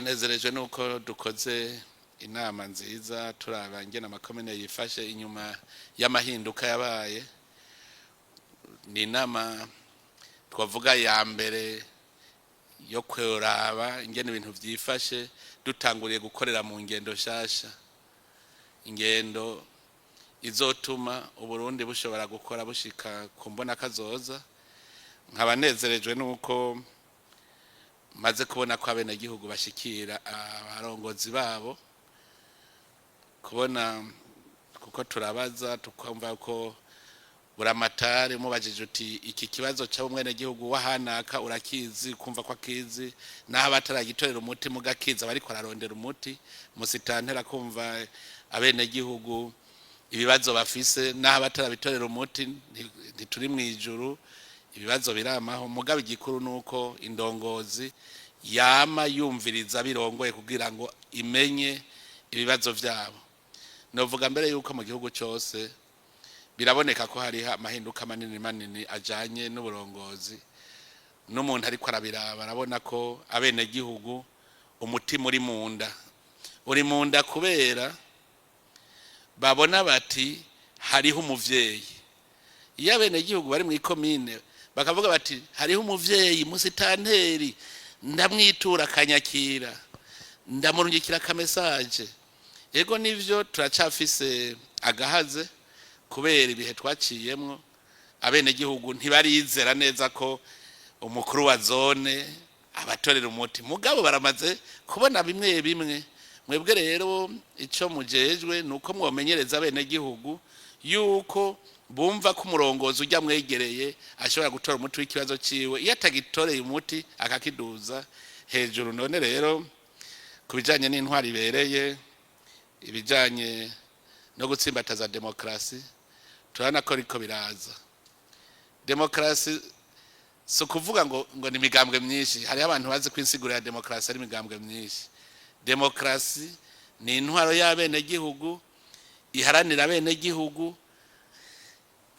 Twanezerejwe nuko dukoze inama nziza, turaba ingene amakomine yifashe inyuma y'amahinduka yabaye. Ni inama twavuga ya mbere yo kuraba ingene ibintu vyifashe, dutanguriye gukorera mu ngendo nshasha, ingendo izotuma Uburundi bushobora gukora bushika ku mbona kazoza. Nkaba nezerejwe nuko maze kubona ko abenegihugu bashikira abarongozi babo, kubona kuko turabaza tukumva ko buramatari mubajije uti: "Iki kibazo ca umwenegihugu wahanaka urakizi?" Kumva ko akizi, naho abataragitorera umuti mugakiza bariko ararondera umuti. Musitantera kumva abenegihugu ibibazo bafise, naho abatarabitorera umuti. Ntituri mw'ijuru, ibibazo biramaho. Mugabo igikuru nuko indongozi yama yumviriza birongoye kugira ngo imenye ibibazo vyabo. Novuga mbere yuko mu gihugu cyose biraboneka ko hariho amahinduka manini manini ajanye n'uburongozi, n'umuntu ariko arabiraba arabona ko abenegihugu umutima uri munda, uri munda, kubera babona bati hariho umuvyeyi. Iyo abenegihugu bari mu ikomine bakavuga bati: "Hariho umuvyeyi musitanteri, ndamwitura akanyakira, ndamurungikira akamesaje." Yego, nivyo, turacafise agahaze kubera ibihe twaciyemwo. Abenegihugu ntibarizera neza ko umukuru wa zone abatorera umuti, mugabo baramaze kubona bimwe bimwe. Mwebwe rero icyo mujejwe ni uko mwomenyereza abenegihugu yuko bumva ko umurongozi ujya mwegereye ashobora gutora umuti w'ikibazo ciwe, iyo atagitoreye umuti akakiduza hejuru. None rero ku bijanye n'intwari ibereye, ibijanye no gutsimbataza demokarasi, turabona ko riko biraza. Demokarasi si ukuvuga ngo ni imigambwe myinshi. Hariho abantu bazi ko insiguro ya demokarasi ari imigambwe myinshi. Demokarasi ni intwaro y'abenegihugu, iharanira abenegihugu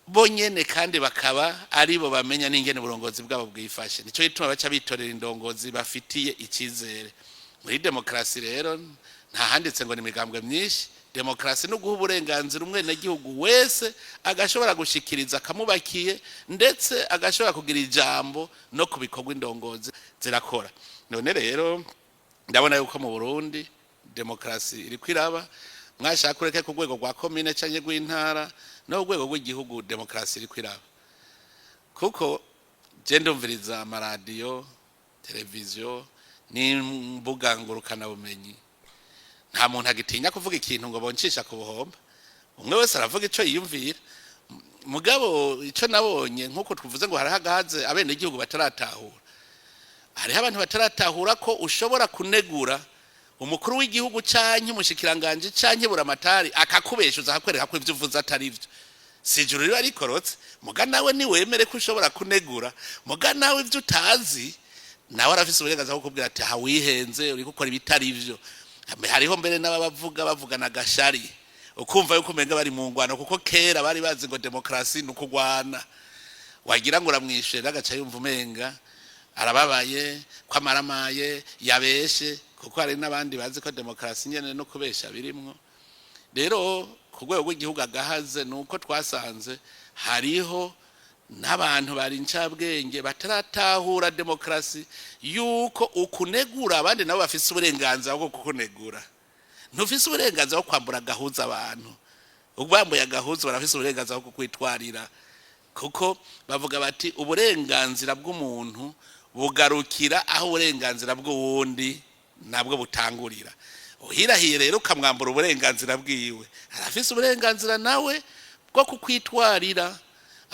bonyene, kandi bakaba aribo bamenya n'ingene uburongozi bwabo bwifashe. Nico gituma baca bitorera indongozi bafitiye icyizere. Muri demokarasi rero nta handitse ngo ni imigambwe myinshi. Demokarasi no guha uburenganzira umwenegihugu wese, agashobora gushikiriza akamubakiye, ndetse agashobora kugira ijambo no ku bikorwa indongozi zirakora. None rero ndabona yuko mu Burundi demokarasi iriko iraba, mwashaka ureke, ku rwego rwa komine canke rw'intara no ku rwego rw'igihugu demokarasi iriko iraba, kuko je ndumviriza amaradiyo, televiziyo n'imbuga ngurukanabumenyi. Nta muntu agitinya kuvuga ikintu ngo boncisha ku buhomba. Umwe wese aravuga ico yiyumvira. Mugabo ico nabonye, nk'uko tuvuze ngo hariho agahaze, abenegihugu bataratahura, hariho abantu bataratahura ko ushobora kunegura umukuru w'igihugu canke umushikiranganje canke buramatari, akakubeshuza, akakwereka ko ivyo uvuze atari vyo. Si ijuru riba rikorotse. Muga nawe niwemere ko ushobora kunegura, muga nawe ivyo utazi nawe arafise uburenganzira bwo kukubwira ati: "Aha wihenze, uriko ukora ibitari vyo." Hariho mbere n'ababavuga bavugana agashari, ukumva yuko umenga bari mu ngwano, kuko kera bari bazi ngo demokarasi ni ukugwana. Wagira ngo uramwishe, agaca yumva umenga arababaye ko amaramaye yabeshe, kuko hari n'abandi bazi ko demokarasi nyene no kubesha birimwo. Rero ku rwego rw'igihugu agahaze ni uko twasanze hariho n'abantu bari incabwenge bataratahura demokarasi, yuko ukunegura abandi nabo bafise uburenganzira bwo kukunegura. Ntufise uburenganzira bwo kwambura agahuza abantu. Ubambuye agahuza, barafise uburenganzira bwo kukwitwarira, kuko bavuga bati: "Uburenganzira bw'umuntu bugarukira aho uburenganzira bw'uwundi nabwo butangurira." Uhirahiye rero ukamwambura uburenganzira bwiwe, arafise uburenganzira nawe bwo kukwitwarira.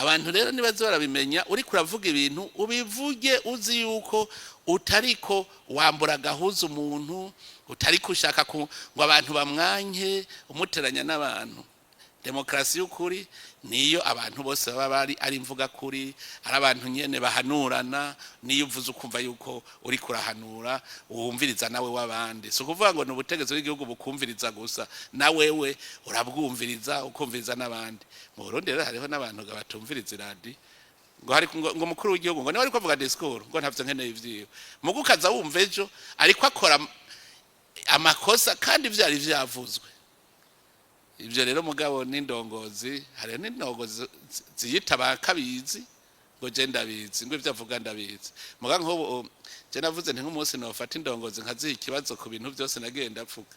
Abantu rero nibaze barabimenya. Uriko uravuga ibintu, ubivuge uzi yuko utariko wambura agahuza umuntu, utariko ushaka ngo abantu bamwanke, umuteranya n'abantu. Demokarasi y'ukuri niyo abantu bose baba bari ari imvuga kuri, ari abantu nyene bahanurana. Niyo uvuze ukumva yuko uri kurahanura, wumviriza nawe w'abandi. Si ukuvuga ngo ni ubutegetsi bw'igihugu bukumviriza gusa, na wewe urabwumviriza, ukumviriza n'abandi. Mu Burundi rero hariho n'abantu batumviriza iradi, ngo hari ngo umukuru w'igihugu ngo niwe ariko avuga discours, ngo ntavyo nkeneye ivyiwe. Mugu ukaza wumva ejo ariko akora. Amakosa kandi vyari vyavuzwe. Ivyo rero mugabo n'indongozi, hari n'indongozi ziyita bakabizi ngo je ndabizi, ngo ivyo avuga ndabizi. Muga nk'ubu je navuze nti nk'umunsi nofata indongozi nkaziha ikibazo ku bintu byose nagiye ndapfuka,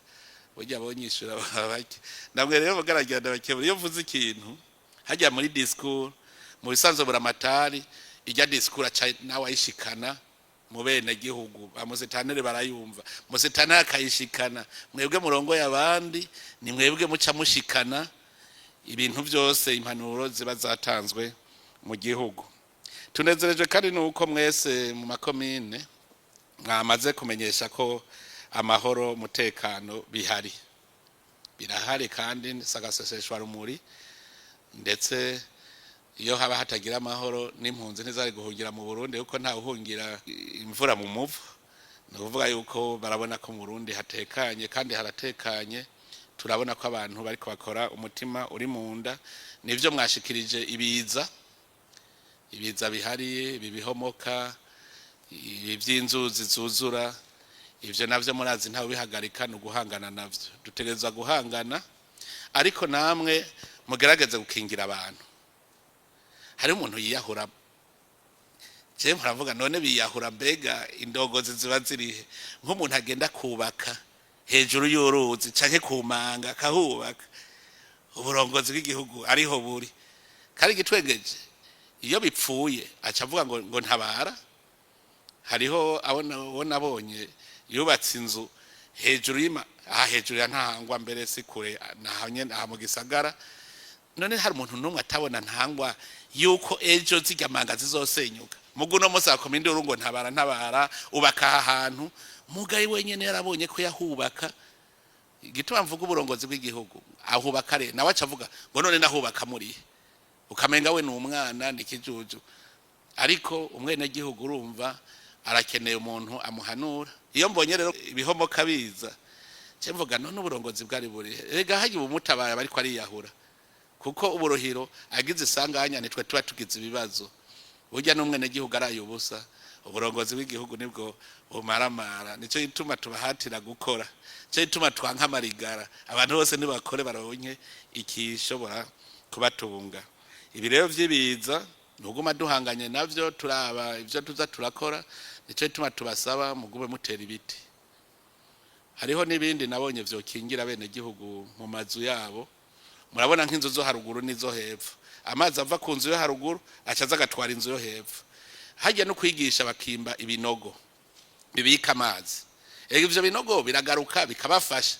burya bonyishura baba bake. Namwe rero mugaragira ndabakebura, iyo mvuze ikintu hajya muri discours, mu bisanzwe buramatari ijya discours aca nawe ayishikana mu bene gihugu, bamusitanere barayumva, musitanere akayishikana. Mwebwe murongoye abandi, ni mwebwe muca mushikana ibintu byose, impanuro ziba zatanzwe mu gihugu. Tunezerejwe kandi nuko mwese mu makomine mwamaze kumenyesha ko amahoro, umutekano bihari, birahari kandi sagaseseshwa rumuri. Ndetse iyo haba hatagira amahoro, n'impunzi ntizari guhungira mu Burundi, kuko nta uhungira imvura mu muvu. Ni ukuvuga yuko barabona ko mu Burundi hatekanye, kandi haratekanye. Turabona ko abantu bariko bakora umutima uri mu nda. Nivyo mwashikirije, ibiza, ibiza bihari, ibi bihomoka, ibi by'inzuzi zuzura, ivyo navyo murazi ntawe bihagarika, ni uguhangana navyo. Dutegerezwa guhangana, ariko namwe mugerageze gukingira abantu. Hari umuntu yiyahura, je muravuga none biyahura, mbega indongozi ziba zirihe? Nk'umuntu agenda kubaka hejuru y'uruzi canke kumanga akahubaka, uburongozi bw'igihugu ariho buri? Kandi igitwengeje, iyo bipfuye aca avuga ngo ntabara. Hariho abo nabonye yubatse inzu hejuru y'ima, aha hejuru ya Ntahangwa, mbere si kure, naho nyene aha mu gisagara. None hari umuntu n'umwe atabona Ntahangwa yuko ejo zirya manga zizosenyuka? Mugu no munsi akoma induru ngo ntabara, ntabara, ubaka aha hantu. Mugaye wenyene yarabonye ko yahubaka. Igituma mvuga uburongozi bw'igihugu, ahubaka re nawe aca avuga ngo none nahubaka murihe? Ukamenga we ni umwana, ni ikijuju. Ariko umwenegihugu urumva arakeneye umuntu amuhanura. Iyo mbonye rero ibihomoka biza, nce mvuga none uburongozi bwari burihe? Rega hagiye umutabaye bariko ariyahura, kuko uburohiro agize isanganya nitwe tuba tugize ibibazo. Burya n'umwenegihugu araye ubusa, uburongozi bw'igihugu nibwo bumaramara. Nico gituma tubahatira gukora, nico gituma twanka amarigara. Abantu bose nibakore baronke ikishobora kubatunga. Ibi rero vy'ibiza ntuguma duhanganye navyo, turaba ivyo tuza turakora. Nico gituma tubasaba mugume mutera ibiti. Hariho n'ibindi nabonye vyokingira bene gihugu mu mazu yabo. Murabona nk'inzu zo haruguru n'izo hepfo, amazi ava ku nzu yo haruguru aca aza agatwara inzu yo hepfo. Hajya no kwigisha bakimba ibinogo bibika amazi. Ego, ivyo binogo biragaruka bikabafasha.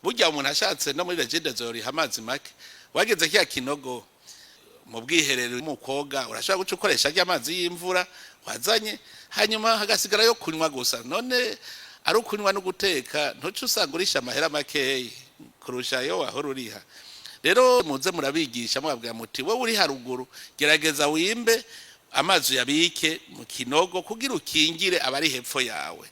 Burya umuntu ashatse no muri REGIDESO yoriha amazi make. Wageze kiya kinogo mu bwiherero, mu koga, urashobora guca ukoresha rya amazi y'imvura wazanye, hanyuma hagasigara yo kunywa gusa. None ari ukunywa no guteka, ntuce usanga urisha amahera makeyi kurusha ayo wahora uriha? Rero muze murabigisha, mubabwira muti wowe uri haruguru gerageza wimbe amazi, uyabike mu kinogo kugira ukingire abari hepfo yawe.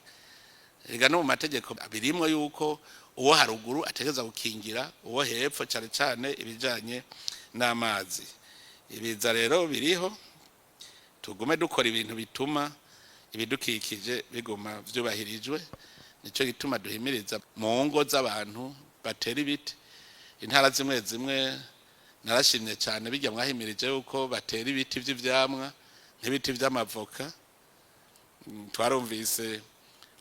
Ega no mu mategeko birimwo yuko uwo haruguru ategereza gukingira uwo hepfo, cyane cyane ibijanye n'amazi. Ibiza rero biriho, tugume dukora ibintu bituma ibidukikije biguma vyubahirijwe. Nico gituma duhimiriza mu ngo z'abantu batera ibiti. Intara zimwe zimwe narashimye cyane bijya mwahimirije yuko batera ibiti vy'ivyamwa, nk'ibiti vy'amavoka. Twarumvise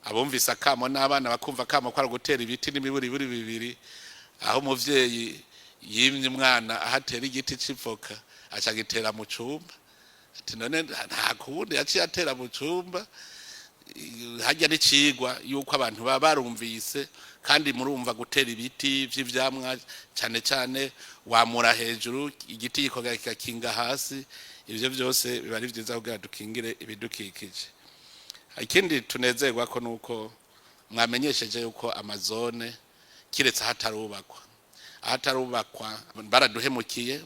abumvise akamo n'abana bakumva akamo ko ari ugutera ibiti n'imiburiburi bibiri, aho umuvyeyi yimye umwana aho atera igiti c'ivoka, aca agitera mu cumba. Ati none nta kundi, yaciye atera mu cumba. Hajya n'icigwa yuko abantu baba barumvise. Kandi murumva gutera ibiti vy'ivyamwa cane cane wamura hejuru, igiti gikongera kikakinga hasi, ivyo vyose biba ari vyiza kugira dukingire ibidukikije. Ikindi tunezerwa ko nuko mwamenyesheje yuko amazone, kiretse ahatarubakwa, ahatarubakwa baraduhemukiye.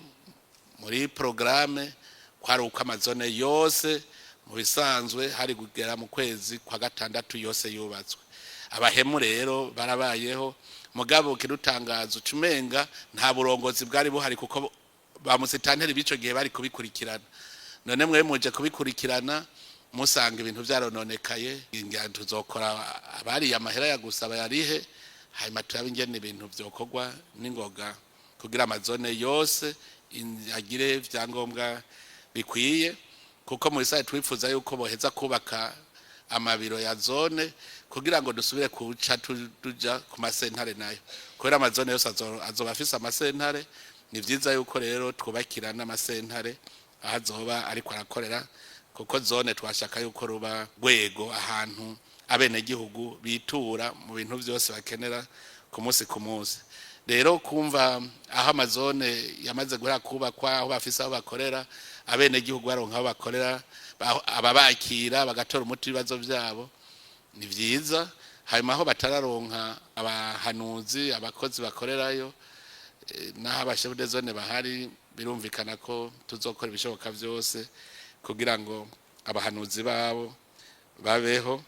Muri programme kwari uko amazone yose mu bisanzwe hari kugera mu kwezi kwa gatandatu yose yubatswe. Abahemu rero barabayeho. Mugabo kirutangaza, ucumenga nta burongozi bwari buhari, kuko ba musitanteri b'ico gihe bari kubikurikirana. None mwe muje kubikurikirana musanga ibintu vyarononekaye. Ngira tuzokora abariye amahera ya gusa bayarihe. Hanyuma turabe ingene ibintu vyokorwa n'ingoga kugira amazone yose agire vyangombwa bikwiye, kuko mu bisaye twifuza yuko boheza kubaka amabiro ya zone kugira ngo dusubire kuca tuja ku masentare nayo, kubera amazone yose azoba afise amasentare. Ni vyiza yuko rero twubakira n'amasentare aho azoba ariko arakorera, kuko zone twashaka yuko ruba rwego ahantu abenegihugu bitura mu bintu vyose bakenera ku munsi ku munsi. Rero kumva aho amazone yamaze guhera kubakwa, aho bafise aho bakorera, abenegihugu baronka aho bakorera, ababakira bagatora umuti w'ibibazo vyabo, ni vyiza. Hanyuma aho batararonka abahanuzi, abakozi bakorerayo, n'aho abashefu de zone bahari, birumvikana ko tuzokora ibishoboka vyose kugira ngo abahanuzi babo babeho,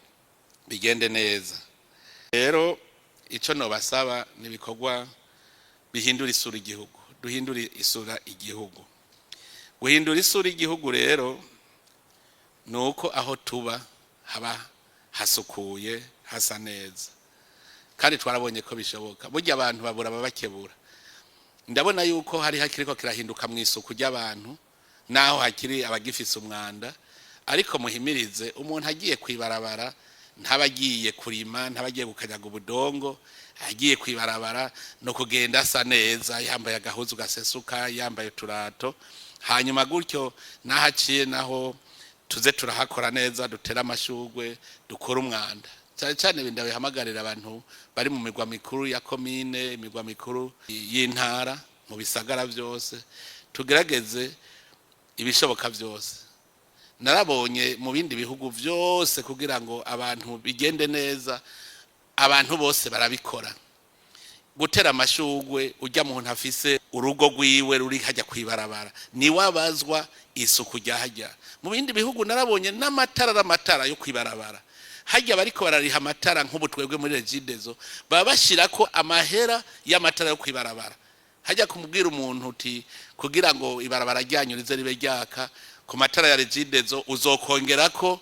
bigende neza. Rero ico nobasaba ni ibikorwa bihindura isura igihugu, duhindure isura igihugu. Guhindura isura igihugu rero ni uko aho tuba haba hasukuye, hasa neza, kandi twarabonye ko bishoboka. Burya abantu babura ababakebura. Ndabona yuko hari hakiriko kirahinduka mu isuku ry'abantu, naho hakiri abagifise umwanda, ariko muhimirize umuntu agiye kwibarabara, ntaba agiye kurima, ntaba agiye gukanyaga ubudongo, agiye kwibarabara no kugenda asa neza, yambaye agahuzu gasesuka, yambaye uturato. Hanyuma gutyo naho aciye naho tuze turahakora neza, dutere amashurwe, dukore umwanda. Cyane cyane ibi ndabihamagarira abantu bari mu migwa mikuru ya komine, imigwa mikuru y'intara, mu bisagara byose, tugerageze ibishoboka byose. Narabonye mu bindi bihugu byose, kugira ngo abantu bigende neza, abantu bose barabikora. Gutera amashurwe, ujya muntu afise urugo rwiwe ruri hajya kwibarabara, niwe abazwa isuku rya hajya. Mu bindi bihugu narabonye n'amatara, amatara yo kwibarabara hajya, bariko barariha amatara. Nk'ubu twebwe muri Regideso baba bashirako amahera y'amatara yo kwibarabara hajya, kumubwira umuntu uti kugira ngo ibarabara ryanyu rize ribe ryaka ku matara ya Regideso, uzokongerako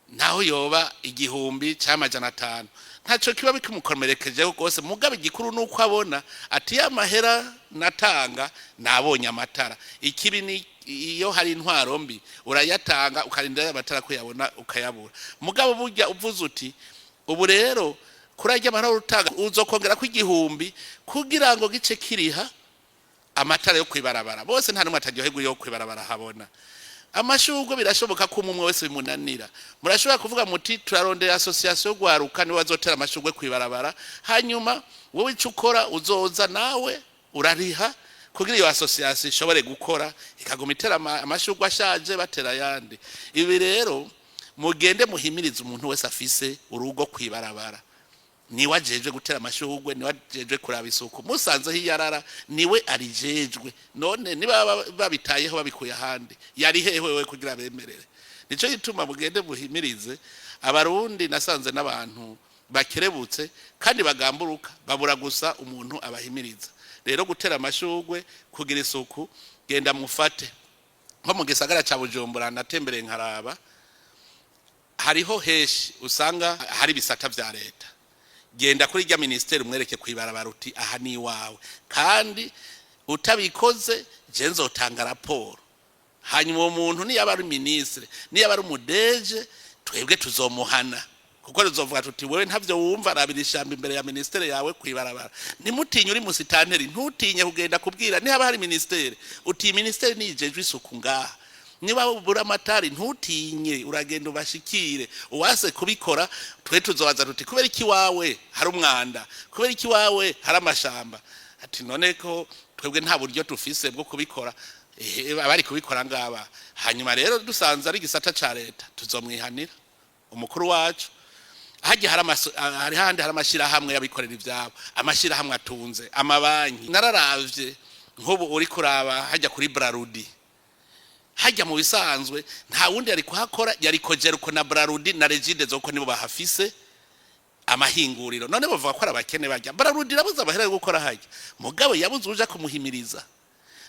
naho yoba 1000 cyangwa 500, ntacyo kiba bikimukomerekejeho rwose. Mugabe igikuru ni uko abona ati ya mahera natanga nabonye amatara. Ikibi ni iyo hari intwaro mbi, urayatanga ukarinda amatara kuyabona ukayabura. Mugabo burya uvuze uti ubu rero kuri ajya amahera utanga uzokongera ko 1000 kugira ngo gice kiriha amatara yo kwibarabara, bose nta numwe ataryoherwa yo kwibarabara habona. Amashurwe birashoboka ko umwe wese bimunanira. Murashobora kuvuga muti turarondera association yo gwaruka, niwe bazotera amashurwe kwibarabara. Hanyuma wowe ico ukora, uzoza nawe urariha kugira iyo association ishobore gukora, ikaguma itera amashurwe ashaje, batera ayandi. Ibi rero mugende muhimirize umuntu wese afise urugo kwibarabara, niwe ajejwe gutera amashurwe, niwe ajejwe kuraba isuku. Musanzeho iyarara, niwe arijejwe. None niba babitayeho babikuye ahandi, yari hehe wewe kugira bemerere? Nico gituma mugende muhimirize Abarundi. Nasanze n'abantu bakerebutse kandi bagamburuka, babura gusa umuntu abahimiriza. Rero gutera amashurwe, kugira isuku, genda mufate nko mu gisagara ca Bujumbura, natembereye nkaraba, hariho heshi usanga hari ibisata vya leta. Genda kuri rya ministeri umwereke kwibarabara uti aha ni iwawe, kandi utabikoze je nzotanga raporo. Hanyuma uwo muntu niyaba ari ministre, niyaba ari umudeje, twebwe tuzomuhana, kuko tuzovuga tuti wewe ntavyo wumva, rabira ishamba imbere ya ministere yawe kwibarabara. Ntimutinye, uri musitanteri ntutinye kugenda kubwira nihaba hari ministere uti ministere nijejwe isuku ngaha. Niba ubura amatari, ntutinye, uragenda ubashikire. Uwase kubikora, twe tuzobaza tuti kubera iki wawe hari umwanda, kubera iki wawe hari amashamba? Ati none ko twebwe nta buryo tufise bwo kubikora, abari kubikora ngaba. Hanyuma rero dusanze ari igisata ca leta, tuzomwihanira umukuru wacu. Hajya hari hari handi hari amashirahamwe y'abikorera ivyabo, amashirahamwe atunze amabanki. Nararavye nk'ubu uri kuraba hajya kuri Brarudi, hajya mu bisanzwe nta wundi yari kuhakora, yari Cogerco na Brarudi na Regideso, ko nibo bahafise amahinguriro. None bavuga ko ari abakene bajya Brarudi irabuze amahera yo gukora hajya, mugabo yabuze uja kumuhimiriza.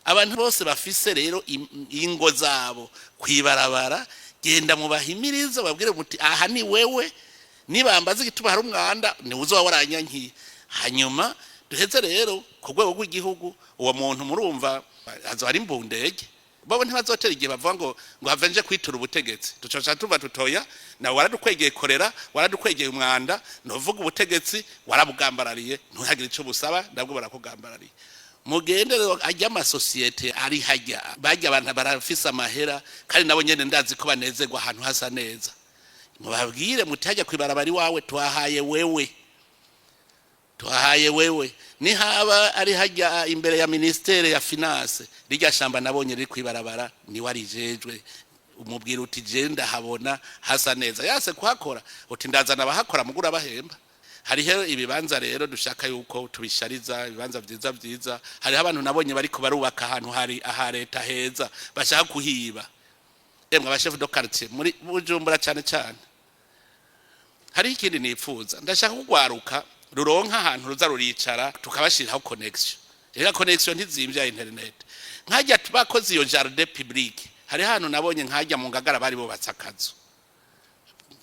Abantu bose bafise rero ingo zabo kwibarabara, genda mubahimirize, babwire muti aha ni wewe, nibambaza igituma hari umwanda, ni uzoba waranyankiye. Hanyuma duheze rero ku rwego rw'igihugu, uwo muntu murumva azo ari imbundege, bo ntibazotera igihe bavuga ngo have nje kwitura ubutegetsi. Ducoca tuva tutoya nawe waradukwegeye korera, waradukwegeye umwanda, novuga ubutegetsi warabugambarariye, ntihagire ico busaba, nabwo barakugambarariye. Mugende rero ajya amasosiyete ari hajya bajya, abantu barafise amahera, kandi nabo nyene ndazi ko banezerwa ahantu hasa neza. Mubabwire muti hajya kwibarabara iwawe twahaye wewe, twahaye wewe. Nihaba ari hajya imbere ya ministère ya finance, rirya shamba nabonye riri kwibarabara, niwe arijejwe, umubwira uti je ndahabona hasa neza. Yase kuhakora, uti ndazana abahakora mugura bahemba. Hariho ibibanza rero dushaka yuko tubishariza, ibibanza vyiza vyiza. Hariho abantu nabonye bariko barubaka ahantu hari aha leta heza, bashaka kuhiba. Emwe aba chef de quartier muri Bujumbura cyane cyane, hariho ikindi nipfuza: ndashaka kugwaruka ruronka ahantu ruza ruricara, tukabashiriraho connexion. Rero connexion ntizimvya ya internet, nkajya bakoze iyo jardin public. Hari ahantu nabonye nkajya mu Ngagara bari bubatse akazu,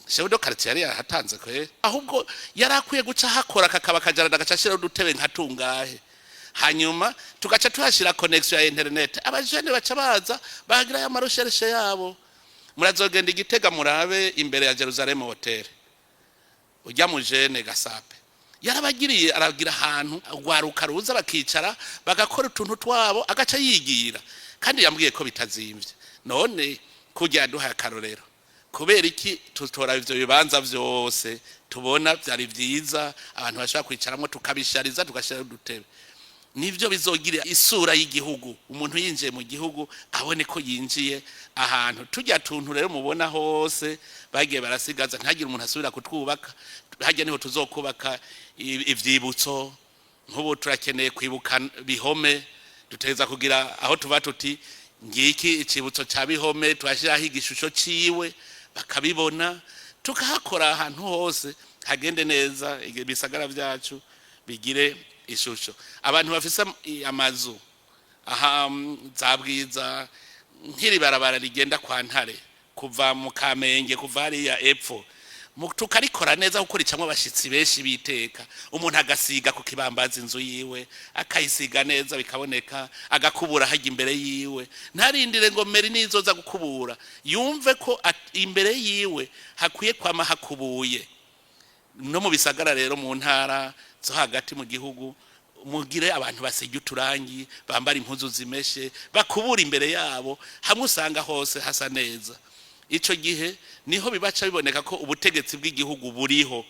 chef de quartier yari yarahatanze kwe, ahubwo yari akwiye guca hakora kakaba aka jardin, agaca ashiraho udutebe nka tungahe, hanyuma tugaca tuhashira connexion ya internet, abajene baca baza bagira ya ma recherche yabo. Murazogenda igitega murabe imbere ya Jerusalem Hotel, ujya mu jene gasape yarabagiriye, aragira ahantu rwaruka ruza bakicara bagakora utuntu twabo, agaca yigira. Kandi yambwiye ko bitazimvye. None kujya yaduhaye akarorero, kubera iki tutora ivyo bibanza vyose tubona vyari vyiza, abantu bashobora kwicaramo, tukabishariza, tugashiraho udutebe? Nivyo bizogira isura y'igihugu. Umuntu yinjiye mu gihugu abone ko yinjiye ahantu. Tujya tuntu rero mubona hose bagiye barasigaza, ntihagire umuntu asubira kutwubaka. Hajya niho tuzokubaka ivyibutso. Nk'ubu turakeneye kwibuka Bihome, dutegereza kugira aho tuva tuti ngiki icibutso ca Bihome, tuhashyiraho igishusho ciwe bakabibona, tukahakora ahantu hose hagende neza, ibisagara vyacu bigire ishusho. Abantu bafise amazu aha za Bwiza, nk'iri barabara rigenda kwa Ntare kuva mu Kamenge, kuva hariya epfo, tukarikora neza kuko ricamwo abashitsi benshi biteka. Umuntu agasiga ku kibambazi inzu yiwe, akayisiga neza bikaboneka, agakubura hajya imbere yiwe, ntarindire ngo mairie nizoza gukubura, yumve ko imbere yiwe hakwiye kwama hakubuye. No mu bisagara rero, mu ntara zo hagati mu gihugu, mugire abantu basiga uturangi, bambara impuzu zimeshe, bakubura imbere yabo, hamwe usanga hose hasa neza. Ico gihe niho bibaca biboneka ko ubutegetsi bw'igihugu buriho.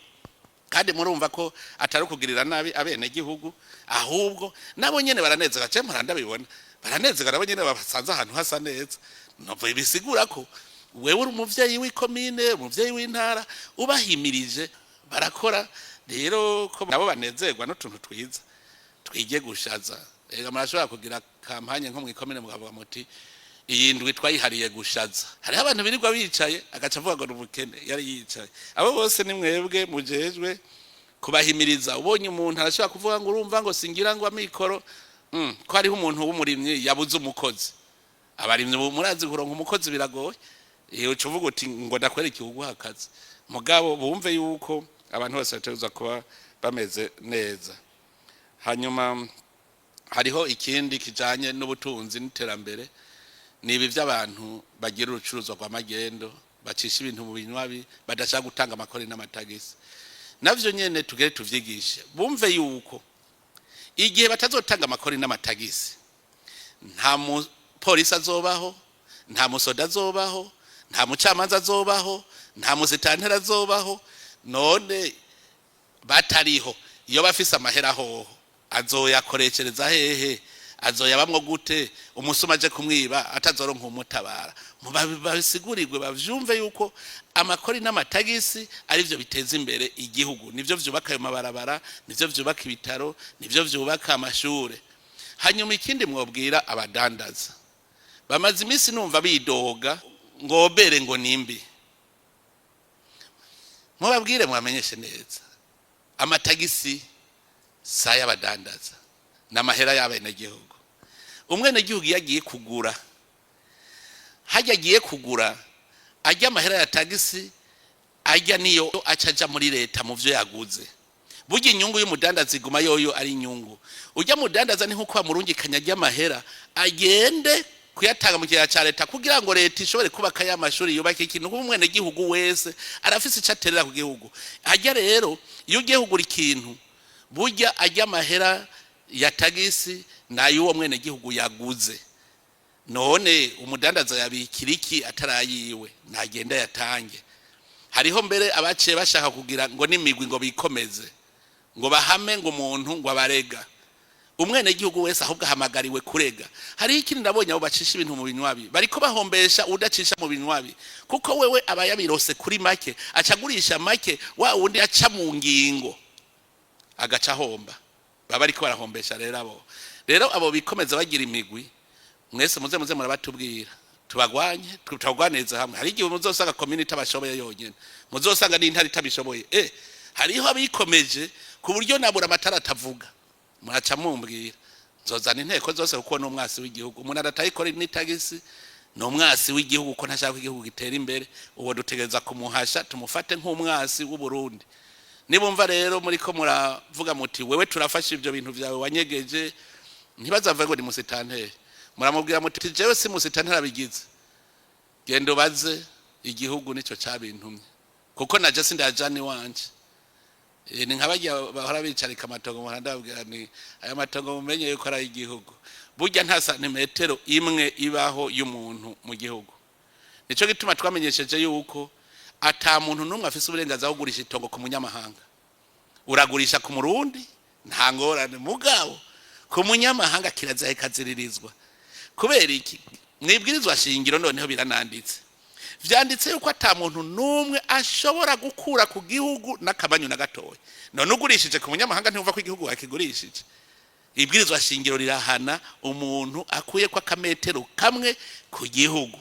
Kandi murumva ko atari ukugirira nabi abenegihugu, ahubwo nabo nyene baranezerwa. Je mpora ndabibona, baranezerwa nabo nyene basanze ahantu hasa neza. Novuye bisigura ko wewe uri umuvyeyi w'ikomine, umuvyeyi w'intara, ubahimirije barakora. Rero ko nabo banezerwa n'utuntu twiza, twige gushaza. Rega murashobora kugira campagne nko mw'ikomine, mukavuga muti iyi ndwi twayihariye gushaza. Hariho abantu birirwa bicaye, agaca avuga ngo ni ubukene yari yicaye. Abo bose ni mwebwe mujejwe kubahimiriza. Ubonye umuntu arashobora kuvuga ngo urumva ngo singira ngo amikoro, ko hariho umuntu w'umurimyi yabuze umukozi. Abarimyi ubu murazi kuronka umukozi biragoye. Iyo uca uvuga uti ngo ndakwereke uguha akazi, mugabo bumve yuko abantu bose bategerezwa kuba bameze neza. Hanyuma hariho ikindi kijanye n'ubutunzi n'iterambere, ni ibi by'abantu bagira urucuruzwa rwa magendo, bacisha ibintu mu binywabi, badashaka gutanga amakori n'amatagisi. Navyo nyene tugere tuvyigishe, bumve yuko igihe batazotanga amakori n'amatagisi, nta mupolisi azobaho, nta musoda azobaho, nta mucamanza azobaho, nta musitantera azobaho. None batariho, iyo bafise amahera hoho azoyakoreshereza hehe? Azoyabamwo gute? Umusuma aje kumwiba atazoronka umutabara. Babisigurirwe, bavyumve yuko amakori n'amatagisi arivyo biteza imbere igihugu, nivyo vyubaka ayo mabarabara, nivyo vyubaka ibitaro, nivyo vyubaka amashure. Hanyuma ikindi mwobwira abadandaza, bamaze iminsi numva bidoga ngo OBR ngo nimbi. Mubabwire, mwamenyeshe neza, amatagisi si ay'abadandaza, ni amahera y'abenegihugu. Umwenegihugu iyo agiye kugura, hajya agiye kugura ajya amahera ya tagisi, ajya niyo aca aja muri leta mu vyo yaguze. Burya inyungu y'umudandaza iguma yoyo ari inyungu. Ujya mudandaza ni nkuko bamurungikanya ry'amahera, agende kuyatanga mu kigega ca leta kugira ngo leta ishobore kubaka ya mashuri, yubake ikintu, kuko umwenegihugu wese arafise ico aterera ku gihugu. Hajya rero iyo ugiye kugura ikintu, burya ajya amahera ya tagisi nayo uwo mwenegihugu yaguze. None umudandaza yabikira iki atarayiwe? Nagenda yatange. Hariho mbere abaciye bashaka kugira ngo n'imigwi ngo bikomeze, ngo bahame ngo umuntu ngo abarega. Umwenegihugu wese ahubwo ahamagariwe kurega. Hariho ikindi nabonye, abo bacisha ibintu mu binywabi bariko bahombesha udacisha mu binywabi, kuko wewe aba yabirose kuri make, acagurisha make, wa wundi aca mu ngingo agaca ahomba. Baba bariko barahombesha rero. Abo rero, abo bikomeza bagira imigwi, mwese muze murabatubwira, tubagwanye, tubagwaniriza hamwe. Hari igihe muzosanga komini itabashoboye yonyene, muzosanga n'intara itabishoboye. Hariho abikomeje ku buryo nabura amatara atavuga. Muraca mumbwira, nzozana inteko zose, kuko ni umwasi w'igihugu. Umuntu adatayikora n'itagisi ni umwasi w'igihugu, ko ntashaka ko igihugu gitera imbere. Uwo dutegereza kumuhasha, tumufate nk'umwasi w'Uburundi. Nibumva rero muri ko muravuga muti: "Wewe turafashe ibyo bintu byawe wanyegeje", ntibazave ngo ni musitanteri. Muramubwira muti: "Jewe si musitanteri abigize, genda ubaze igihugu, nicyo cabintumye, kuko naje sindajana iwanje." Ni nka barya bahora bicarika amatongo. Muhanda, ni aya matongo, mumenye yuko ari ay'igihugu. Burya nta santimetero imwe ibaho y'umuntu mu gihugu. Nico gituma twamenyesheje yuko ata muntu n'umwe afise uburenganzira bwo kugurisha itongo ku munyamahanga. Uragurisha ku Murundi, nta ngorane, mugabo ku munyamahanga kirazira, kaziririzwa. Kubera iki? Mwibwirizwa shingiro noneho birananditse, vyanditse yuko ata muntu n'umwe ashobora gukura ku gihugu n'akamanyu na gatoya. None ugurishije ku munyamahanga, ntiwumva ko igihugu wakigurishije? Ibwirizwa shingiro rirahana umuntu akuye ko akametero kamwe ku gihugu.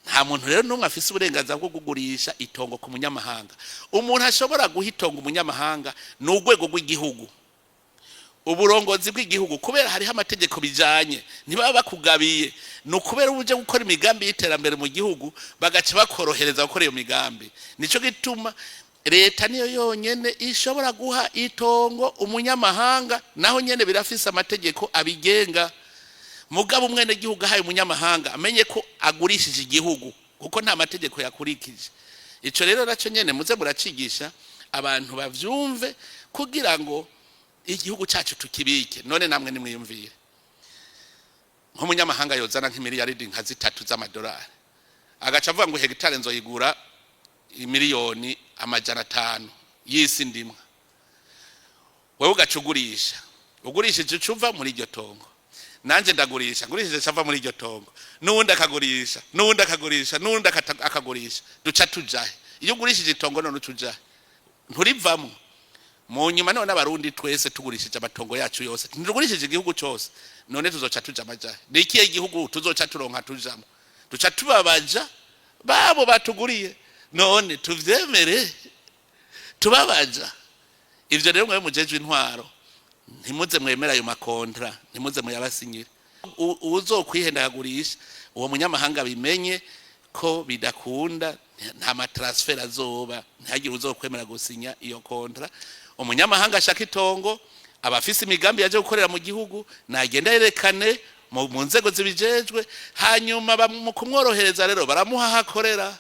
Nta muntu rero n'umwe afise uburenganzira bwo kugurisha itongo ku munyamahanga. Umuntu ashobora guha itongo umunyamahanga ni urwego rw'igihugu, uburongozi bw'igihugu, kubera hariho amategeko bijanye. Ntibaba bakugabiye, ni ukubera uje gukora imigambi y'iterambere mu gihugu, bagaca bakorohereza gukora iyo migambi. Nico gituma leta niyo yonyene ishobora guha itongo umunyamahanga, naho nyene birafise amategeko abigenga. Mugabo umwenegihugu ahaye umunyamahanga, amenye ko agurishije igihugu, kuko nta mategeko yakurikije. Ico rero naco nyene muze muracigisha abantu bavyumve, kugira ngo igihugu cyacu tukibike. None namwe nimwiyumvire nk'umunyamahanga yozana nk'imiliyaridi nka 3 z'amadolari, agaca avuga ngo hegitare nzoyigura 500 miliyoni y'isi ndimwa. Wewe ugaca ugurisha, ugurishije uca uva muri iryo tongo. Nanjye ndagurisha, ngurishije cava muri iryo tongo, n'uwundi akagurisha, n'uwundi akagurisha, n'uwundi akagurisha. Duca tujahe? Iyo ugurishije itongo, none uca ujahe? Nturivamo mu nyuma. None Abarundi twese tugurishije amatongo yacu yose, ntitugurishije igihugu cyose? None tuzoca tuja amajahe? Ni ikihe gihugu tuzoca turonka tujamo? Duca tubabaja babo batuguriye. None tuvyemere tubabaja? Ivyo rero mwe mujejwe intwaro, ntimuze mwemera ayo makontra, ntimuze muyabasinyire. Uwuzokwihenda akagurisha, uwo munyamahanga bimenye ko bidakunda, nta ma transfert azoba, ntihagire uzokwemera gusinya iyo kontra. Umunyamahanga ashaka itongo, aba afise imigambi yaje gukorera mu gihugu, nagenda yerekane mu nzego zibijejwe, hanyuma mu kumworohereza rero baramuha aho akorera.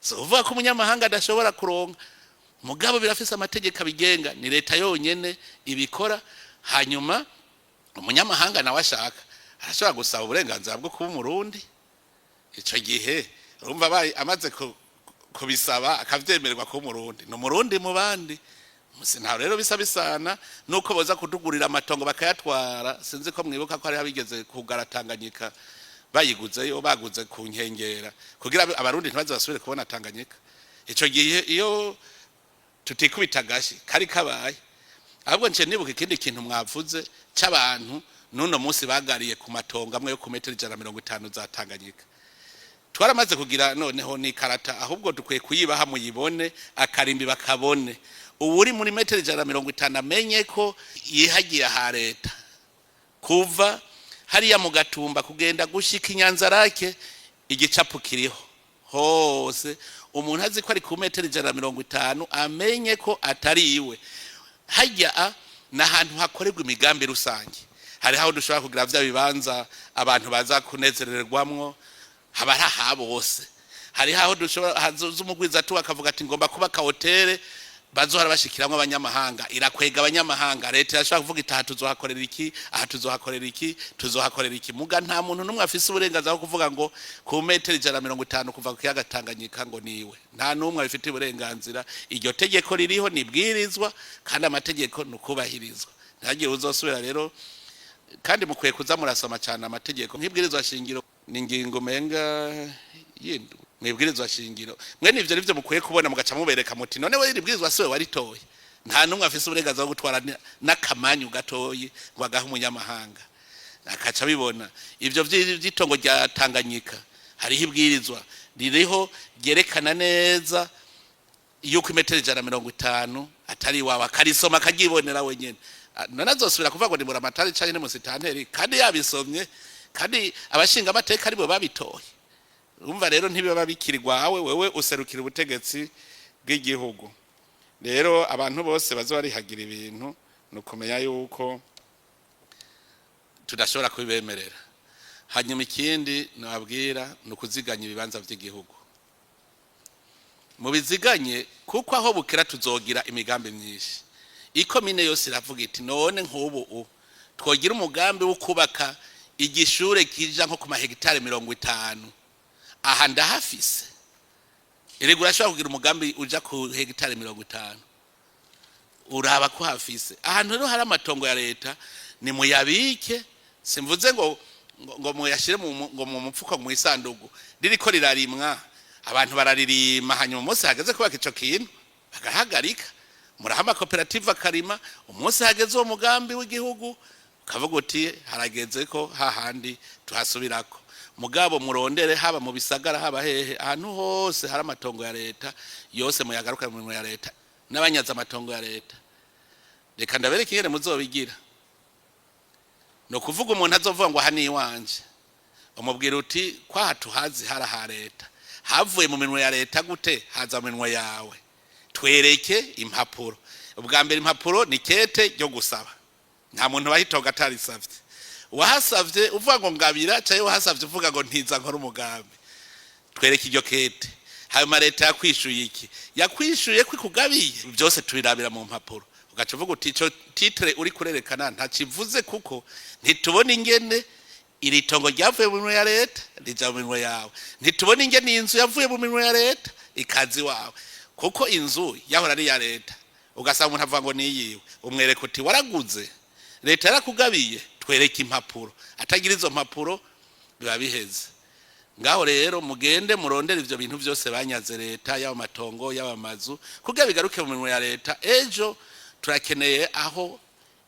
Si uvuga ko umunyamahanga adashobora kuronka, mugabo birafise amategeko abigenga, ni leta yonyene ibikora. Hanyuma umunyamahanga nawe ashaka arashobora gusaba uburenganzira bwo kuba Umurundi. Ico gihe urumva abaye amaze kubisaba, akavyemererwa kuba Umurundi, ni Umurundi mu bandi. Musi ntaho rero bisa bisana nuko boza kutugurira amatongo bakayatwara. Sinzi ko mwibuka ko hariho abigeze kugara Tanganyika, bayiguzeyo, baguze ku nkengera, kugira Abarundi ntibaze basubire kubona Tanganyika. Ico gihe iyo tutikubita agashi kari kabaye. Ahubwo nce nibuka ikindi kintu mwavuze c'abantu n'uno munsi bagariye ku matongo amwe yo ku metero 150 za Tanganyika. Twaramaze kugira noneho n'ikarata, ahubwo dukwiye kuyibaha muyibone, akarimbi bakabone. Ubu uri muri metero 150 amenye ko yihagiye aha leta, kuva hariya mu Gatumba kugenda gushika Inyanzarake, igicapu kiriho. Hose umuntu azi ko ari ku metero 150, amenye ko atari iwe. Hajya ni ahantu hakorerwa imigambi rusange. Hariho aho dushobora kugira vya bibanza abantu baza kunezererwamwo, haba ari aha bose. Hariho aho dushobora hazoza umugwizatunga akavuga ati: "Ngomba kubaka hotele bazohora bashikiramwo abanyamahanga." Irakwega abanyamahanga. Leta irashobora kuvuga iti: "Aha tuzohakorera iki, aha tuzohakorera iki, tuzohakorera iki." Muga nta muntu n'umwe afise uburenganzira bwo kuvuga ngo ku metero 150 kuva ku kiyaga Tanganyika ngo niwe. Nta n'umwe abifitiye uburenganzira. Iryo tegeko ririho, nibwirizwa, kandi amategeko ni ukubahirizwa. Ntihagire uzosubira rero. Kandi mukwiye kuza murasoma cyane amategeko, nk'ibwirizwa shingiro, ni ingingo menga yindi mwibwirizwa shingiro. Mwene ivyo nivyo mukwiye kubona, mugaca mubereka muti: "None we iri bwirizwa siwe waritoye?" Nta n'umwe afise uburenganzira bwo gutwara n'akamanyu gatoyi ngo agahe umunyamahanga, akaca abibona. Ivyo vy'itongo rya Tanganyika, hariho ibwirizwa ririho ryerekana neza yuko imetero 150 atari iwawe, akarisoma akaryibonera wenyene. None azosubira kuvuga ngo ni buramatari canke ni musitanteri kandi yabisomye, kandi abashinga amateka aribo babitoye? Urumva rero ntibiba bikiri rwawe, wewe userukira ubutegetsi bw'igihugu. Rero abantu bose baza barihagira ibintu, ni ukumenya yuko tudashobora kubibemerera. Hanyuma ikindi nababwira ni ukuziganya ibibanza by'igihugu. Mubiziganye, kuko aho bukera tuzogira imigambi myinshi. Ikomine yose iravuga iti: "None nk'ubu twogira umugambi wo kubaka igishure kija nko ku mahegitari 50, aha ndahafise." Erega urashobora kugira umugambi uja ku hegitari 50, uraba ko hafise ahantu. Rero hari amatongo ya leta, ni muyabike. Simvuze ngo muyashire ngo mu mupfuko, mu isandugu ririko rirarimwa, abantu bararirima, hanyuma umunsi hageze kubaka ico kintu bagahagarika. Muraha amakoperative akarima, umunsi hageze uwo mugambi w'igihugu ukavuga uti: "Harageze ko hahandi tuhasubirako." Mugabo murondere, haba mu bisagara, haba hehe, ahantu hose hari amatongo ya leta, yose muyagaruka mu mirimo ya leta. N'abanyaza amatongo ya leta, reka ndabereke ingene muzobigira. Ni ukuvuga umuntu azovuga ngo: "Aha ni iwanje," umubwira uti: "Kwaha tuhazi hari aha leta, havuye mu minwe ya leta gute haza mu minwe yawe? Twereke impapuro." Ubwa mbere impapuro ni kete ryo gusaba. Nta muntu bahitonga atarisavye. Wahasavye uvuga ngo ngabira, cyangwa wahasavye uvuga ngo ntiza nkora umugambi, twereke iryo kete. Hanyuma leta yakwishuye iki? Yakwishuye ko ikugabiye? Byose tubirabira mu mpapuro. Ugaca uvuga uti: "Ico titre uri kurerekana ntakivuze, kuko ntitubona ingene iri tongo ryavuye mu minwe ya leta rija mu minwe yawe. Ntitubona ingene iyi nzu yavuye mu minwe ya leta ikazi wawe." Kuko inzu yahora ari iya leta, ugasanga umuntu avuga ngo niyiwe. Umwereka uti: "Waraguze, leta yarakugabiye, twereke impapuro." Atagira izo mpapuro, biba biheze ngaho. Rero mugende murondere ivyo bintu byose banyaze leta, yaba amatongo, yaba amazu, kugira bigaruke mu minwe ya leta. Ejo turakeneye aho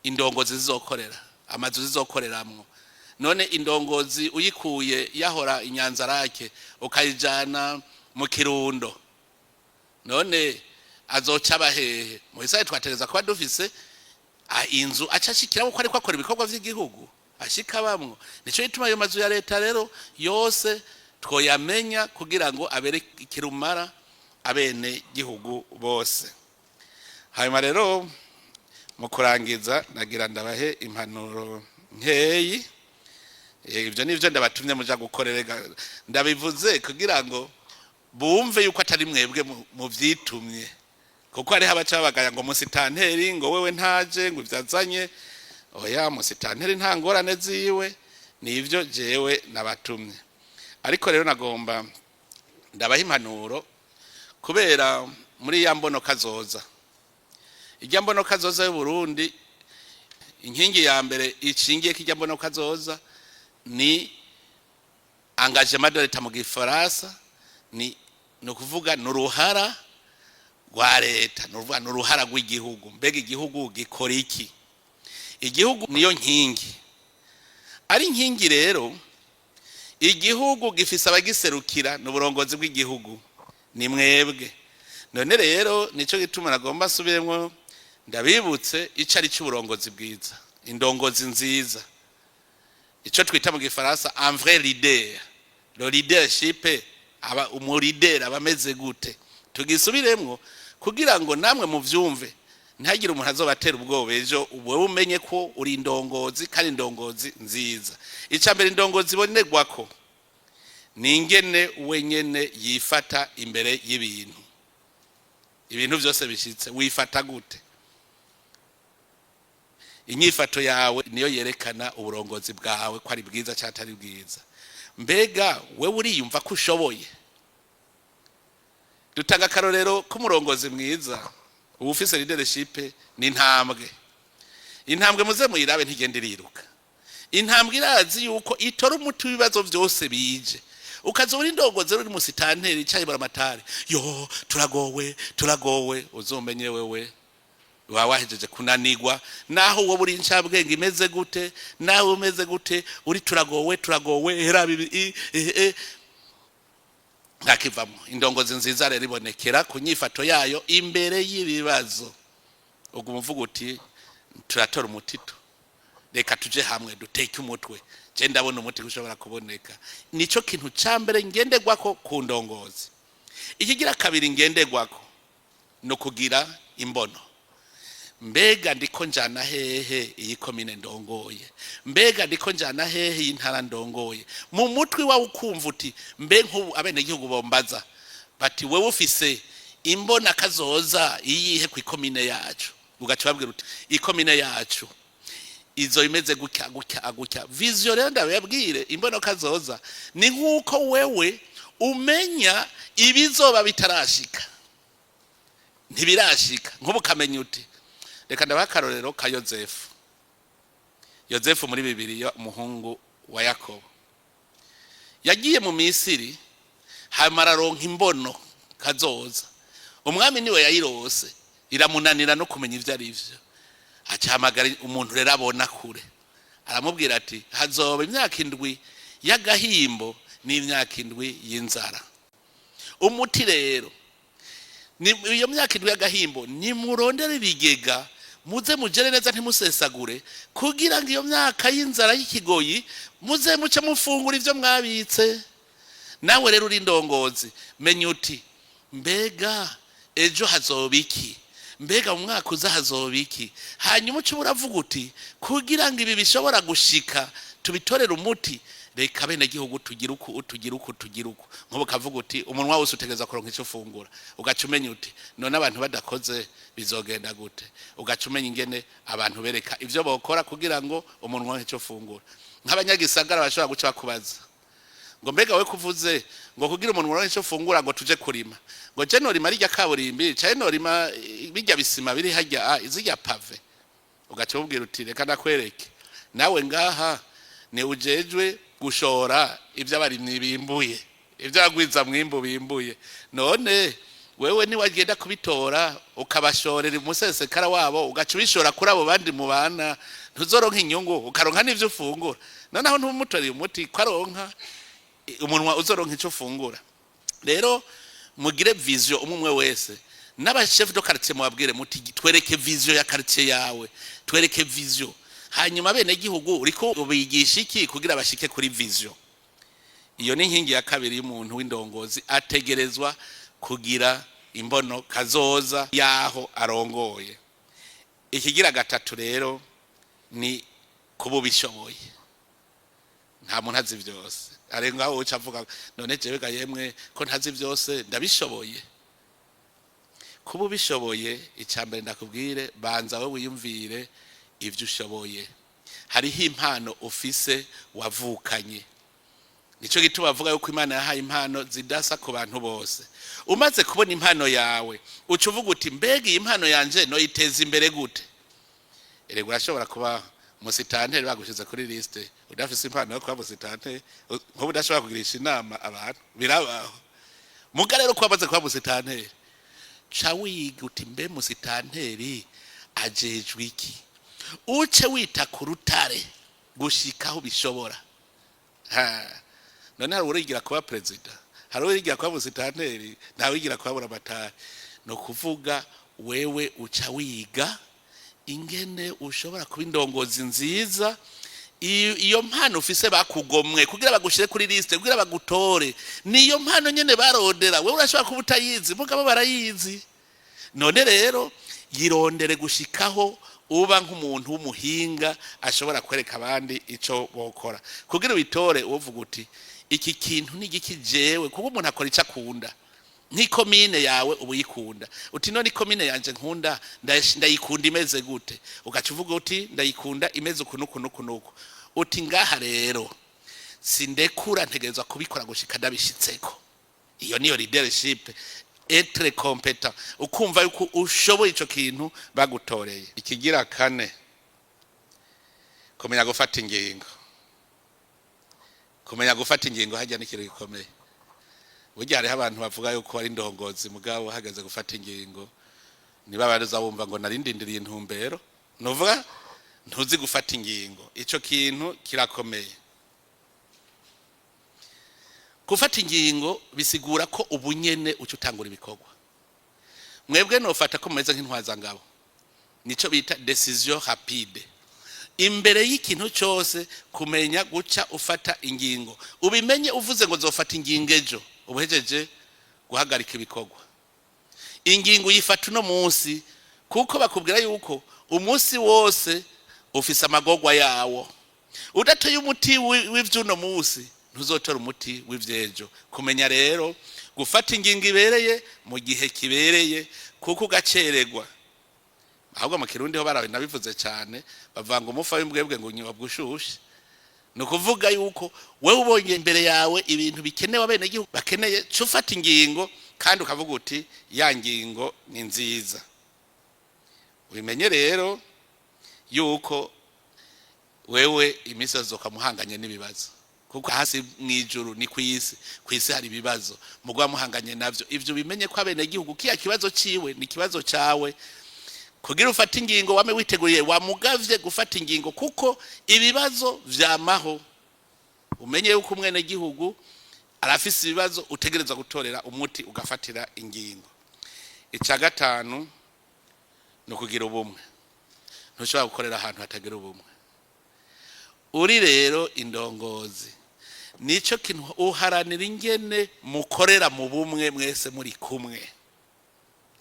indongozi zizokorera, amazu zizokoreramwo. None indongozi uyikuye yahora Inyanzarake ukayijana mu Kirundo, none azoca abahehe? Mu isaha twategereza kuba dufise inzu aca ashikiramo ko ariko akora ibikorwa vy'igihugu, ashika bamwo. Nico gituma ayo mazu ya leta rero yose twoyamenya, kugira ngo abere ikirumara abene gihugu bose. Hanyuma rero mu kurangiza, nagira ndabahe impanuro nkeyi. Ibyo nivyo ndabatumye muja gukorera. Ndabivuze kugira ngo bumve yuko atari mwebwe muvyitumye, kuko hariho abaca babagaya ngo musitanteri, ngo wewe ntaje, ngo ivyazanye. Oya, musitanteri nta ngorane ziwe, nivyo jewe nabatumye. Ariko rero nagomba ndabaha impanuro, kubera muri ya mbono kazoza, ijya mbono kazoza y'u Burundi, inkingi ya mbere ishingiye ko ijya mbono kazoza ni engagement de l'État mu gifaransa. Ni ukuvuga ni uruhara rwa leta, ni ukuvuga ni uruhara rw'igihugu. Mbega igihugu gikora iki? Igihugu niyo nkingi. Ari inkingi rero, igihugu gifise abagiserukira, ni uburongozi bw'igihugu, ni mwebwe. None rero nico gituma nagomba nsubiremwo ndabibutse ico ari c'uburongozi bwiza, indongozi nziza, ico twita mu gifaransa un vrai leader. Le leadership Aba umu leader abameze gute? Tugisubiremwo kugira ngo namwe muvyumve, ntihagire umuntu azobatera ubwoba ejo. Wewe umenye ko uri indongozi, kandi indongozi nziza. Icya mbere indongozi ibonerwako ni ingene wenyene yifata imbere y'ibintu. Ibintu byose bishitse, wifata gute? Inyifato yawe niyo yerekana uburongozi bwawe ko ari bwiza cyangwa atari bwiza. Mbega wewe uriyumva ko ushoboye? Dutanga akarorero k'umurongozi mwiza uba ufise leadership. Ni intambwe. Intambwe muze muyirabe, ntigenda iriruka. Intambwe irazi yuko itora umuti w'ibibazo byose bije. Ukaza uri indongozi, uri musitanteri cyangwa buramatari, yo turagowe, turagowe, uzomenye wewe waba wahejeje kunanigwa. Naho wowe uri incabwenge imeze gute, nawe umeze gute, uri turagowe, turagowe, hera bibi ntakivamo. Indongozi nziza rero ibonekera ku nyifato yayo imbere y'ibibazo. Ubwo umuvuga uti: "Turatora umutito, reka tuje hamwe duteke umutwe, je ndabona umuti ushobora kuboneka." Nico kintu ca mbere ngenderwako ku ndongozi. Ikigira kabiri ngenderwako no kugira imbono. Mbega ndiko njana hehe iyi komine ndongoye? Mbega ndiko njana hehe iyi ntara ndongoye? Mu mutwe wawe ukumva uti: mbe nk'ubu abenegihugu bombaza bati: "Wewe ufise imbona kazoza iyihe ku ikomine yacu?" Ugaca ubabwira uti: "Ikomine yacu izo imeze gutya, gutya, gutya." Vision rero, ndababwire, imbono kazoza ni nk'uko wewe umenya ibizoba bitarashika, ntibirashika. Nk'ubu ukamenya uti, reka ndabaha akarorero ka Yozefu. Yozefu muri Bibiliya, umuhungu wa Yakobo, yagiye mu Misiri, hanyuma araronka imbono kazoza. Umwami niwe yayirose, iramunanira no kumenya ibyo ari byo. Acahamagara umuntu rero abona kure, aramubwira ati: "Hazoba imyaka 7 y'agahimbo n'imyaka 7 y'inzara. Umuti rero ni iyo myaka 7 y'agahimbo, nimurondere ibigega, muze mugere neza, ntimusesagure, kugira ngo iyo myaka y'inzara y'ikigoyi muze muce mufungura ibyo mwabitse." Nawe rero uri indongozi, menya uti: mbega ejo hazoba iki? Mbega mu mwaka uza hazoba iki? Hanyuma uca uravuga uti: "Kugira ngo ibi bishobora gushika tubitorere umuti, reka bene gihugu tugira uku, tugira uku, tugira uku." Nk'ubu ukavuga uti: "Umunwa wose utegereza kuronka icyo ufungura." Ugaca umenya uti: "None abantu badakoze bizogenda gute?" Ugaca umenya ingene abantu bereka ivyo bokora kugira ngo umunwa icyo ufungura. Nk'abanyagisagara bashobora guca bakubaza ngo: "Mbega we kuvuze ngo kugira umuntu uronke icyo ufungura, ngo tuje kurima, ngo je norima rirya kaburimbi caye norima birya bisima biri harya, zirya pavé?" Ugaca ubwira uti: "Reka ndakwereke, nawe ngaha ni ujejwe gushora ibyo abarimyi bimbuye, ibyo abagwiza mwimbu bimbuye. None wewe niwagenda kubitora ukabashorera umusesekara wabo, ugaca ubishora kuri abo bandi mubana, ntuzoronka inyungu, ukaronka n'ivyo ufungura? Noneho ntumutoreye umuti ko aronka umunwa uzoronka icyo ufungura." Rero mugire vision umwe umwe wese. N'aba chef de quartier mubabwire muti: "Twereke vision ya quartier yawe, twereke vision." Hanyuma bene gihugu uriko ubigisha iki kugira bashike kuri vision? Iyo ni inkingi ya kabiri y'umuntu w'indongozi: ategerezwa kugira imbono kazoza yaho arongoye. Ikigira gatatu rero ni kuba ubishoboye. Nta muntu azi byose. Hari ngaho uca avuga: "None jewe ga yemwe, ko ntazi byose, ndabishoboye?" Kuba ubishoboye, icya mbere ndakubwire, banza wowe wiyumvire ibyo ushoboye. Hariho impano ufise wavukanye. Nicyo gituma bavuga yuko Imana yahaye impano zidasa ku bantu bose. Umaze kubona impano yawe, uca uvuga uti: "Mbega iyi mpano yanje noyiteza imbere gute?" Erega urashobora kuba umusitanteri bagushize kuri liste, udafise impano yo kuba umusitanteri. Nk'ubu udashobora kugirisha inama abantu, birabaho. Muga rero kuba amaze kuba musitanteri, ca wiga uti: "Mbe musitanteri ajejwe iki?" Uce wita ku rutare gushika aho bishobora. Ha. None hari urigira kuba perezida, hari urigira kuba musitanteri, nta wigira kuba buramatari. Ni ukuvuga wewe uca wiga ingene ushobora kuba indongozi nziza. Iyo mpano ufise bakugomwe kugira bagushire kuri liste, kugira bagutore, niyo mpano nyene barondera. Wewe urashobora kuba utayizi, mugabo barayizi. None rero yirondere gushikaho uba nk'umuntu w'umuhinga ashobora kwereka abandi ico bokora kugira ubitore. Uvuga uti: "Iki kintu ni igiki jewe?" Kuko umuntu akora ico akunda. Nk'ikomine yawe uba uyikunda, uti: "None ikomine yanje nkunda ndayikunda imeze gute?" Ugaca uvuga uti: "Ndayikunda imeze uku n'uku n'uku n'uku." Uti: "Ngaha rero sindekura, ntegerezwa kubikora gushika ndabishitseko." Iyo niyo leadership, être compétent, ukumva yuko ushoboye ico kintu bagutoreye. Ikigira kane, kumenya gufata ingingo. Kumenya gufata ingingo hajya n'ikintu gikomeye. Burya hariho abantu bavuga yuko ari indongozi, mugabo hageze gufata ingingo niba baruza wumva ngo narindindiriye intumbero, nuvuga ntuzi gufata ingingo. Ico kintu kirakomeye. Gufata ingingo bisigura ko ubunyene uca utangura ibikorwa. Mwebwe nofata ko mumeze nk'intwazangabo, nico bita décision rapide. Imbere y'ikintu cyose, kumenya guca ufata ingingo. Ubimenye, uvuze ngo zofata ingingo ejo, ubuhejeje guhagarika ibikorwa. Ingingo uyifata uno munsi, kuko bakubwira yuko umunsi wose ufise amagorwa yawo. Udatoye umuti w'ivy'uno munsi, ntuzotora umuti w'ivy'ejo. Kumenya rero gufata ingingo ibereye mu gihe kibereye, kuko ugacererwa. Ahubwo mu Kirundi ho baranabivuze cyane, bavuga ngo umufa w'imbwebwe ngo unyobwa ushushe. Ni ukuvuga yuko wewe ubonye imbere yawe ibintu bikenewe, abenegihugu bakeneye, ca ufata ingingo, kandi ukavuga uti: "Ya ngingo ni nziza." Ubimenye rero yuko wewe iminsi yose ukamuhanganye n'ibibazo, kuko hasi mu ijuru ni ku isi, ku isi hari ibibazo mugwa muhanganye navyo. Ivyo bimenye ko abenegihugu kiya kibazo ciwe ni kibazo cawe, kugira ufate ingingo wame witeguriye, wamugavye gufata ingingo, kuko ibibazo vyamaho. Umenye yuko umwenegihugu arafise ibibazo utegerezwa gutorera umuti, ugafatira ingingo. Ica gatanu ni ukugira ubumwe. Ntushobora gukorera ahantu hatagira ubumwe. Uri rero indongozi, nico kintu uharanira, ingene mukorera mu bumwe, mwese muri kumwe.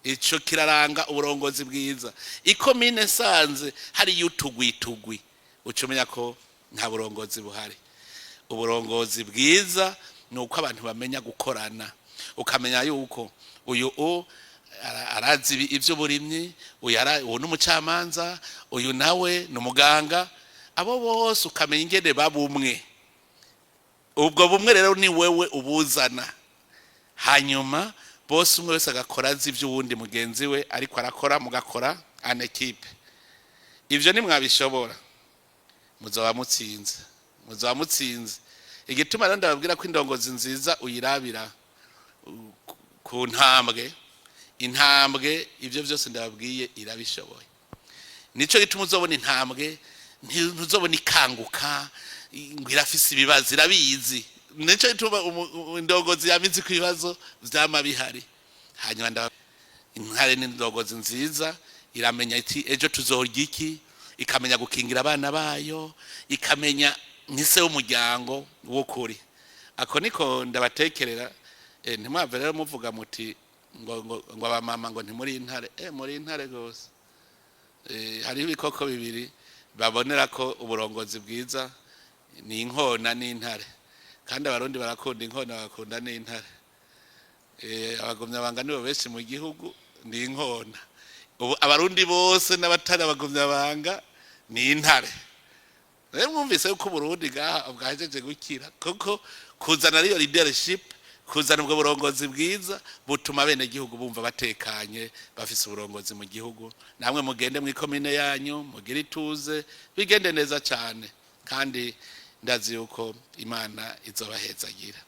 Ico kiraranga uburongozi bwiza. Ikomine nsanze hariyo utugwi tugwi, uca umenya ko nta burongozi buhari. Uburongozi bwiza ni uko abantu bamenya gukorana, ukamenya yuko uyu arazi ivy'uburimyi, uyu n'umucamanza, uyu nawe ni umuganga. Abo bose ukamenya ingene babumwe. Ubwo bumwe rero ni wewe ubuzana, hanyuma bose umwe wese agakora azi iby'uwundi mugenzi we ariko arakora, mugakora en équipe. Ibyo nimwabishobora, muzaba mutsinze, muzaba mutsinze. Igituma rero ndababwira ko indongozi nziza uyirabira ku ntambwe, intambwe ibyo byose ndababwiye irabishoboye. Nico gituma uzobona intambwe, ntuzobona ikanguka ngo irafise ibibazo, irabizi. Nico gituma indongozi yamizi ko ibibazo vyama bihari. Hanyuma intare n'indongozi nziza iramenya iti: "Ejo tuzorya iki?" Ikamenya gukingira abana bayo, ikamenya nk'ise w'umuryango w'ukuri. Ako niko ndabatekerera. Ntimwave rero muvuga muti ngo abamama ngo ntimuri intare. Muri intare gose. Hariho ibikoko bibiri babonera ko uburongozi bwiza, ni inkona n'intare. Kandi Abarundi barakunda inkona, bagakunda n'intare. Abagumyabanga nibo benshi mu gihugu, ni inkona. Ubu Abarundi bose n'abatari abagumyabanga ni intare. Rero mwumvise yuko Uburundi ngaha bwahejeje gukira, kuko kuzana ariyo leadership, kuzana ubwo burongozi bwiza butuma bene gihugu bumva batekanye, bafise uburongozi mu gihugu. Namwe mugende mu ikomine yanyu, mugire ituze, bigende neza cyane, kandi ndazi yuko Imana izobahezagira.